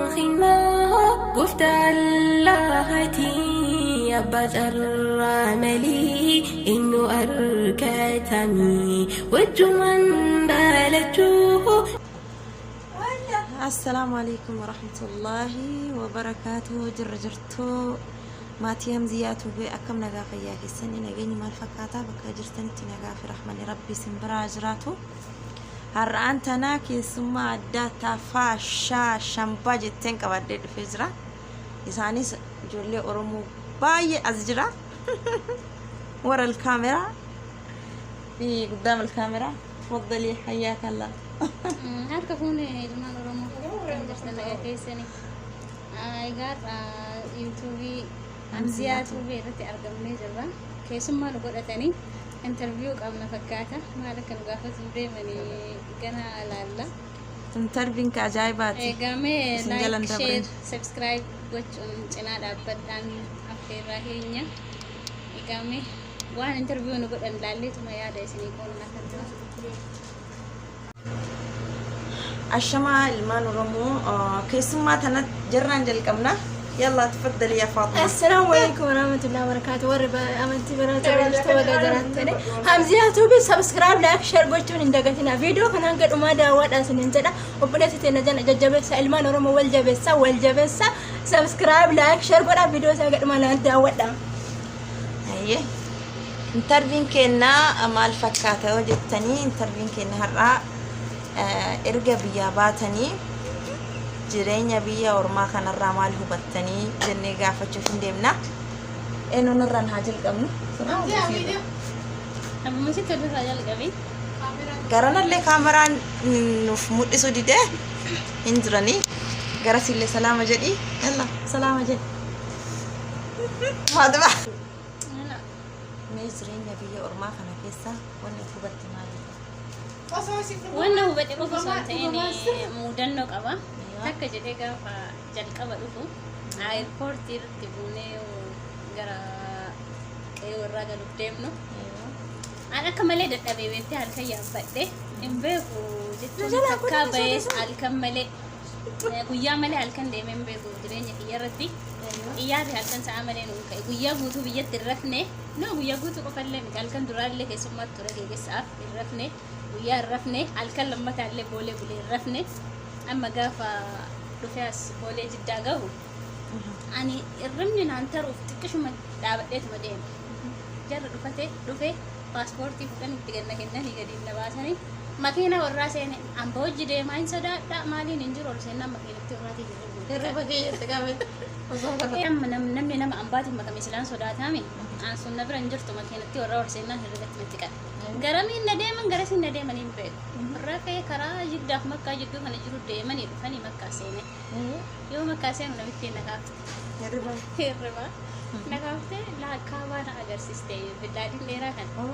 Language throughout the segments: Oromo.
Himaa gooftaa Allahati abbaa carraa malee eenyu argatanii wajjumaan dhalachuu. Assalaamu alaikum warahmatullaahi wabarakaatuh. Jirra jirtuu, maatii Hamziyyaa Tuubee? Akkam, nagaa fayyaa keessanii? Nageenyi maal fakkaataa? Bakka jirtanitti nagaa fi rahmanni Rabbii isin biraa jiraatu. Har'aan tanaa keessummaa addaa taafaa shaa shambaa jetteen qabadhee dhufee jira. Isaanis ijoollee Oromoo baay'ee as jira. ورا الكاميرا، في قدام الكاميرا. تفضلي، حياك الله. Harka fuune, ilmaan Oromoo, kan jirtan, nagaa keessanii? Egaa yuutuubii Hamziyaa Tuubii irratti argamnee jirra. Keessummaa nu godhatanii interview qabna fakkaata. Maal akka nu gaafatu deemanii gana laalla. Interviewn ka ajaa'ibaati. Egaa mee Isin jalan like, dabrin. share, subscribe gochuun cinaa dhaabbadhaan affeerraa keenya. Egaa mee waan interview nu godhan laalleetuma yaada isinii qoonna kan ta'u. Ashamaa, ilmaan Oromoo, keessummaa tana jarraan jalqabna. يلا تفضلي يا فاطمة. السلام عليكم ورحمة الله وبركاته. Warri amantii biraata jirtu, baga jiraattani. Hamziyaa Tuubii subscribe, like, share gochuun hin dagatina. Viidiyoo kana hanga dhumaa daawwadhaa isiniin jedha. Obboleessi teenya jana jajjabeessa. Ilmaan Oromoo, wal jabeessa, wal jabeessa. Subscribe, like, share godhaa. Viidiyoo isaa hanga dhumaa daawwadhaa. Ayyee. Interviewn keenna maal fakkaata yoo jettanii, interviewn keenna har'aa erga biyyaa baatanii jireenya biyya ormaa kanarraa maal hubattanii jennee gaafachuuf hin deemna. Eenyuun irraan haa jalqabnu? Abbuma sitti irraa jalqabi. Garanallee kaameraan nuuf mul'isuu didee hin jiranii. Garasiillee salaama jedhi. يلا salaama jedhi. Faatuma. Mee jireenya biyya ormaa kana keessa wanni hubatte maali? Wanna hubate qofa osoo hin ta'in mudannoo qaba. Takka jedhee gaafa jalqaba dhufu airportii irratti buunee gara qe'ee warraa galuuf deemnu. An akka malee dadhabee beektee halkan yaabbadhe hin beeku jechuun takkaa bahees halkan malee, guyyaa malee halkan deemee hin beeku jireenya kiyya irratti. Xiyyaarri halkan sa'a malee nuun ka'e. Guyyaa guutuu biyyatti hin rafne. No, guyyaa guutuu qofallee miti, halkan duraallee keessummaatti ture geegessaaf hin rafne. Guyyaa hin rafne, halkan lammataallee boolee bulee hin rafne. Amma gaafa dhufee as boolee Jiddaa gahu ani hirribni naan taruuf xiqqishuma dhaabadheetuma deema. Jarri dhufate dhufe paaspoortii fudhan itti ganna kennanii gadi na baasanii makiina warraa seene. Amba hojii deemaa hin sodaadha, maaliin hin jiru, ol seennaan makiinatti warraatii jirru. Hirriba kiyyatti qabe. Osoo Amma namni nama ambaatiin makame silaan sodaataami. Aan sun na bira hin jirtu, makiinatti warra ol seennaan hirribatti natti qabe. Garamiin na deeman, garasiin na deeman hin beeku. Rafee karaa Jiddaaf Makkaa jidduu kana jiru deemanii dhufanii Makkaa seene. Yoo Makkaa seenu namitti na kaafte. Hirriba. Hirriba. Na kaaftee kaabaa na agarsiiste, billaadiin dheeraa kana.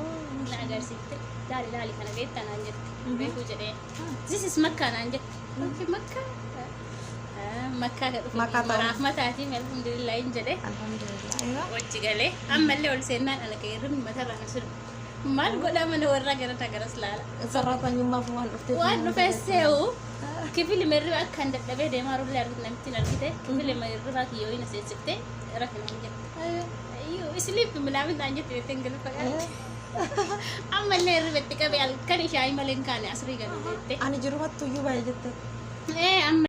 Na agarsiifte, "Laali, laali, kana beektaa?" naan jette. "Beekuu" jedhee. "This is Makkaa" naan jette. Okay, Makkaa. Makkaa ka dhufe. Makkaa ta'uu. Maraaf mataatiin alhamdulillah hin jedhe. Alhamdulillah. Wajji galee ammallee ol seennaan ana ka hirribni matarraa na sirbu. Maal godhaa, mana warraa gara garas laala. Sarratanyummaaf waan dhufteef. Waan dhufees se'u kifili hirriba akka hin dadhabee deemaa rullee argite, namittiin argite, kifili hirribaa kiyyooyin seensifte rafi naan jette. Ayyuu, "Sleep" ምናምን naan jette jettee Ingiliffa qalte. Ammallee hirriba itti qabe, halkan ishaayii malee hin kaane, asrii galu jette. Ani jirumattu iyyuu baay'ee jette. Ee, amma.